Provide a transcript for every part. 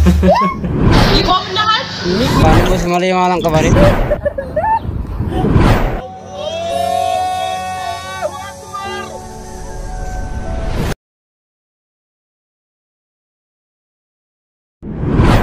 ይቆምልሃል?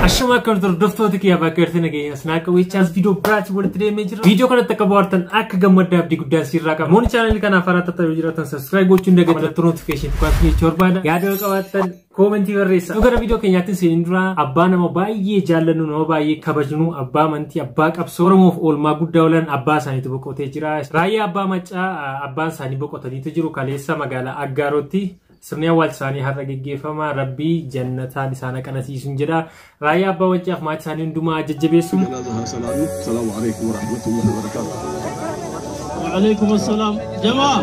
Ashama akkam turte hordoftoota kiyyaa bakka jirtan nageenya sinaa qabu viidiyoo biraatti walitti deemee jira. Viidiyoo kanatti akka bohaartan akka gammaddaa abdii guddaan sirraa qaba. Namoonni chaanalii kanaaf haaraa tattaaffii jiraatan subscribe gochuun dagatinaa notification tuqaa jechuu barbaada. Yaada yoo qabaattan koomentii barreessaa. Nu gara viidiyoo keenyaatti seenin dura abbaa nama baay'ee jaallannu nama baay'ee kabajnu abbaa amantii abbaa qabsoo Oromoof oolmaa guddaa oolan abbaa isaaniitu boqotee jira. Raayyaa abbaa maccaa abbaan isaanii boqotaniitu jiru kaleessa magaalaa Aggaarootti. Sirni awwaalcha isaanii har'a geggeeffama. Rabbii jannataan isaan qanasiisuun jedha. Raayyaa abbaa maccaaf maatii isaanii hundumaa jajjabeessu. السلام عليكم ورحمة الله وبركاته. وعليكم السلام جماعة.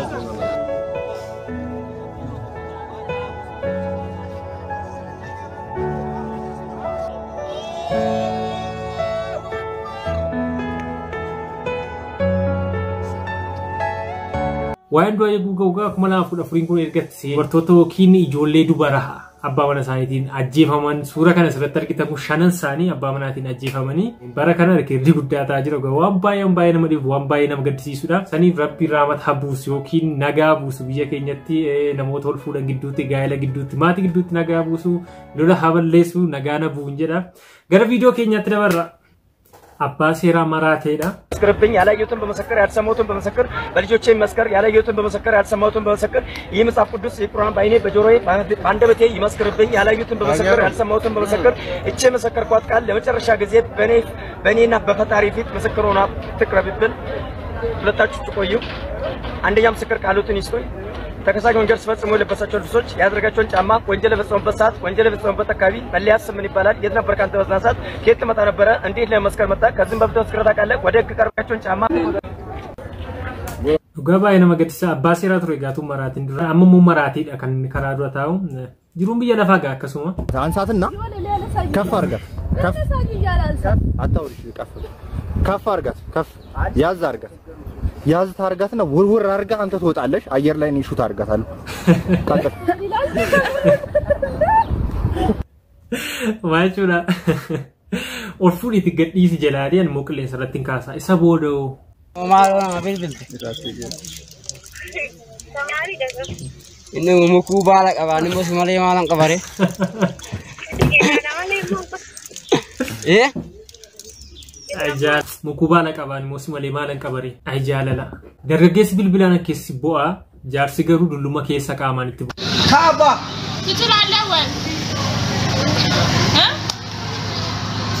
Waa'een du'a eeguu ga'uugaa 2014 kun erga dubartoota yookiin ijoollee dubaraa abbaa mana isaaniitiin ajjeefaman suura kana asirratti argitan kun shanan isaanii abbaa manaatiin ajjeefamanii bara kana rikirdii guddaa ta'aa jira. Waan baay'ee baay'ee nama dhibu waan baay'ee nama gaddisiisudha. Saniif rabbi raamata haa buusu yookiin nagaa buusu biyya keenyatti namoota ol fuudhan gidduutti gaa'ela gidduutti maatii gidduutti nagaa buusu lola haa balleessu nagaa na bu'uun jedha. Gara viidiyoo keenyaatti dabarra. Abbaa seeraa maraateedha. ይመስክርብኝ ያላየሁትን በመሰከር ያልሰማሁትን በመሰከር በልጆቼ ይመስከር ያላየሁትን በመሰከር ያልሰማሁትን በመሰከር ይህ መጽሐፍ ቅዱስ የቁርአን በዓይኔ በጆሮዬ በአንደበቴ ይመስክርብኝ ያላየሁትን በመሰከር ያልሰማሁትን በመሰከር እቼ መሰከርኳት ቃል ለመጨረሻ ጊዜ በእኔና በፈጣሪ ፊት ምስክር ሆና ትቅረብብን። ሁለታችሁ ትቆዩ። አንደኛ ምስክር ቃሉትን ይስጡኝ። ተከሳሽ ወንጀል ሲፈጽሙ የለበሳቸው ልብሶች፣ ያደረጋቸውን ጫማ፣ ወንጀል የፈጸሙበት ሰዓት፣ ወንጀል የፈጸሙበት አካባቢ፣ መለያ ስም ምን ይባላል? የት ነበር ካንተ በዛን ሰዓት? ከየት ትመጣ ነበረ? እንዴት ለመመስከር መጣ? ከዚህም በፊት መስክረህ ታውቃለህ? ወደ ህግ ቀርባቸውን ጫማ Dhugaa baay'ee nama gaddisiisa. Abbaa seeraa ture gaatuun maraatiin dura amma immoo maraatiidha kan karaa dura taa'u. Jiruun biyya lafaa gaa akkasuma. አንሳትና ከፍ አድርጋት። ከፍ አታውሪ። ከፍ ከፍ አድርጋት። ከፍ ያዝ አድርጋት። ያዝ ታርጋትና ውርውር አድርጋ አንተ ትወጣለሽ። አየር ላይ እኔ ሹት አድርጋታለሁ። ቀጥል። Maal jechuudha? Ol fuudhiitti gadhiisi jalaa ani immoo qilleensa irratti hin kaasa. Isa booda Inni mukuu baala qaba inni immoo malee maalan qabare. Mukuu baala qaba inni immoo malee maalan qabare. Ay jaalala. Dargaggeessi bilbilaan keessi bu'aa jaarsi garuu dulluma keessa qaamaan itti bu'a. Kaaba. ትችላለህ ወይ?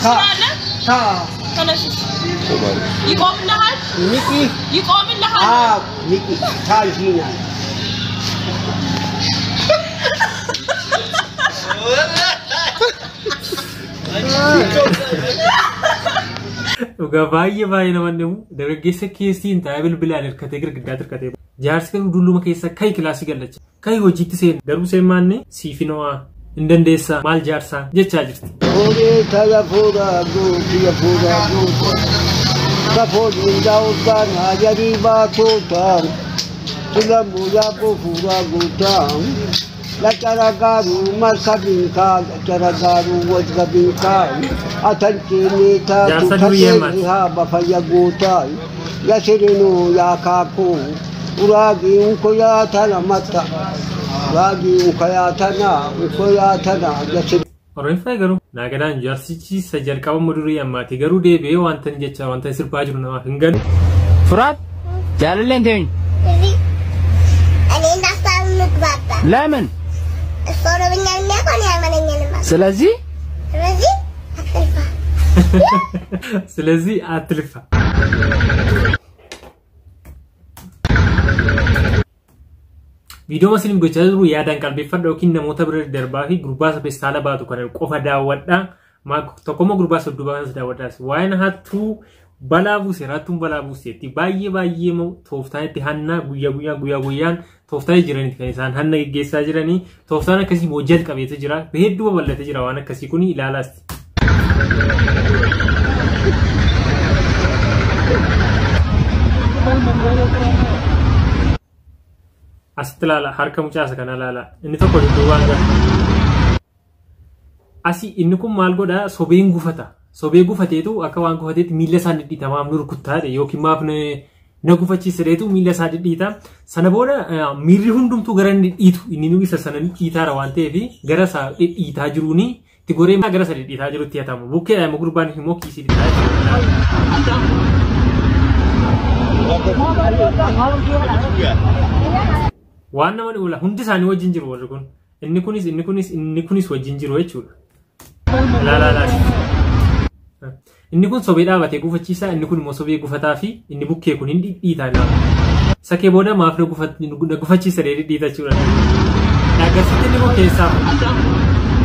ትችላለህ? ተነስ። ይቆምልሃል? ሚቂ ይቆምልሃል? አዎ ሚቂ ታይሽኛል። Dhugaa baay'ee baay'ee nama dhibu dargaggeessa keessi hin taa'ee bilbilaan hirkatee girgiddaatti hirkatee jaarsi garuu dulluma keessa kai kilaasii gallacha kai hojiitti seenu garuu seen maanne siifinoo hin dandeessaa maal jaarsaa jechaa jirti. Horii tala fuudhaa guutii fuudhaa guutii safoon daawwatan hajarii baatootaan tulamuu yaabboo fuudhaa guutaan lacaragaaruu markabinkaa lacaragaaruu wajgabinkaa atanchiinitaa Jaarsa durii tutatee haaba fayya guutaan yasirinuu yaakaakuu uraagii unkoyaatana matta uraagii unkoyaatana unkoyaatana yasirinuu. Oromiffaa garuu naagadaan jaarsichi isa jalqaba mudurii ammaati garuu deebi'ee wanta inni jechaa wanta inni sirbaa jiru namaaf hin galu. ፍራት ጃለሌን ተይኝ። እኔ እና እሷ እንግባባ። ለምን? እሱ ኦሮምኛ የሚያውቀው እኔ አማርኛ ነው የማውቀው። ስለዚህ ስለዚህ አትልፋ። ስለዚህ አትልፋ። Viidiyoo masiliin gochaa jiru yaadaan qalbeeffadha yookiin namoota bira darbaa fi gurbaa isa feestaala baatu kana qofa daawwadha. Tokkommoo gurbaa isa dudduubaa kanas daawwadhaas. Waa'een hattuu balaa buuse hattuun balaa buuseetti baay'ee baay'ee tooftaan itti hanna guyyaa guyyaan guyyaa guyyaan tooftaan jiraniiti kan isaan hanna geggeessaa jiranii tooftaan akkasii immoo jalqabeetu jira hedduu babal'atee jira waan akkasii kun ilaalaas. Asitti ilaala harka mucaasa kana ilaala inni tokko dudduubaan gara. Asii inni kun maal godhaa sobeen gufata. Sobee gufateetu akka waan gufateetti miila isaa dhidhiita maaf nu rukuttaa yookiin maaf na gufachiiseetu miila isaa dhidhiita. Sana booda miirri hundumtuu gara inni dhidhiitu inni nu isa sana dhidhiitaara waan ta'eef gara isaa dhidhiitaa jiruuni itti goree gara isa dhidhiitaa jirutti hatamu. Bukkeedha immoo gurbaan immoo kiisii dhidhiitaa jechuudha. Waan nama dhibu hundi isaanii wajjin jiru warri kun. Inni kunis inni kunis inni kunis wajjin jiru jechuudha. Laa laa laa. Inni kun sobee dhaabatee gufachiisa, inni kun immoo sobee gufataa fi inni bukkee kun hin dhidhiitaa laata. Sakee booda maaf na gufachiisa dhidhiita jechuudha. Agarsiisti inni kun keessaa.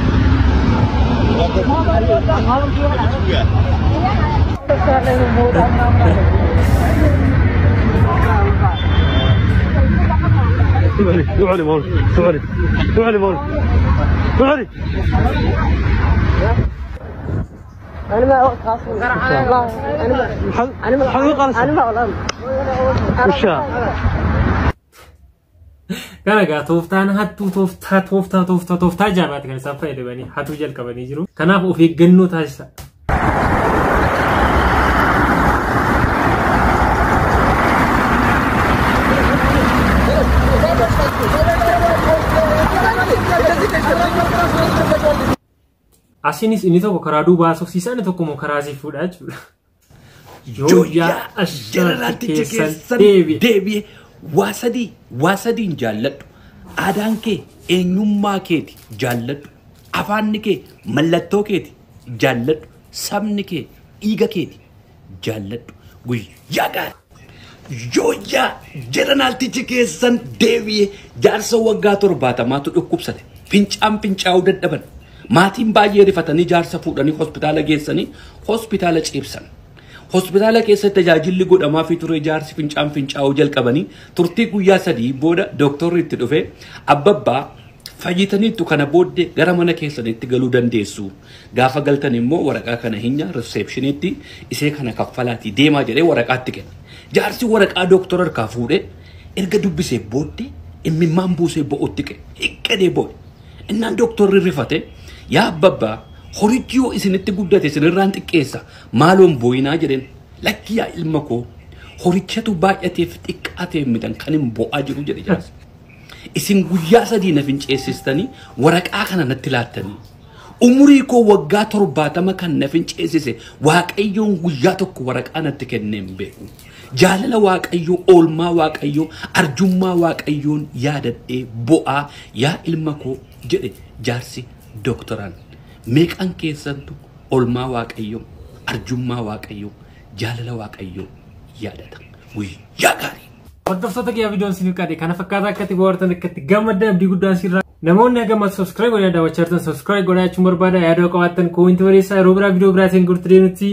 أنا ما أنا ما أنا Kana egaa tooftaan hattuu tooftaa tooftaa tooftaa tooftaa ajaa'ibaati kan isaan fayyadamanii hattuu jalqabanii jiru. Kanaaf of eeggannoo taasisa. Asiinis inni tokko karaa duubaa haasofsiisa inni tokko immoo karaa asii fuudha jechuudha. Jooyyaa jararaaticha keessan deebi'e waa sadiin jaalladhu. Aadaan kee eenyummaa keeti jaalladhu. Afaanni kee mallattoo keeti jaalladhu. Sabni kee dhiiga keeti jaalladhu. Guyyaa gaarii. Jooyyaa jaranaaticha keessan deebi'e jaarsa waggaa 70tu dhukkubsate. Fincaan fincaa'uu dadhaban. Maatiin baay'ee rifatanii jaarsa fuudhanii hospitaala geessanii hospitaala ciibsan. Hospitaala keessatti tajaajilli godhamaa fi ture jaarsi fincaan fincaa'uu jalqabanii turtii guyyaa 3 booda dooktorri itti dhufe abbabbaa fayyitaniittu kana booddee gara mana keessanitti galuu dandeessu. Gaafa galtan immoo waraqaa kana hinya riseepshiniitti isee kana kaffalaatii deemaa jedhee waraqaatti kenne. Jaarsi waraqaa dooktora harkaa fuudhee erga dubbisee booddee imimmaan buusee bo'ootti kenne. Hiqqadee bo'e. Innaan dooktorri rifate yaa abbabbaa horichi yoo isinitti guddate isinirraan xiqqeessa maaloon boo'inaa jedheen lakki yaa ilma koo horichatu baay'ateef xiqqaateef mitan kan hin bo'aa jiru jedhe jaarsi. Isin guyyaa 3 na finceessistanii waraqaa kana natti laattanii umurii koo waggaa 70 kan na finceessise waaqayyoon guyyaa tokko waraqaa natti kennee hin beeku. Jaalala waaqayyoo, oolmaa waaqayyoo, arjummaa waaqayyoon yaadadhee bo'aa yaa ilma koo jedhe jaarsi dooktoraan. Meeqaan keessantu oolmaa waaqayyoo, arjummaa waaqayyoo, jaalala waaqayyoo yaadata. Guyyaa gaarii. Hordoftoota kiyyaa viidiyoon isin qaade kana fakkaataa akkatti bohaartan akkatti gammaddan abdii guddaan sirraa. Namoonni hagam subscribe godhaa daawwachaa jirtan subscribe godhaa jechuun barbaada yaada qabaattan koomentii barreessaa yeroo biraa viidiyoo biraatiin gurgurtee nuti.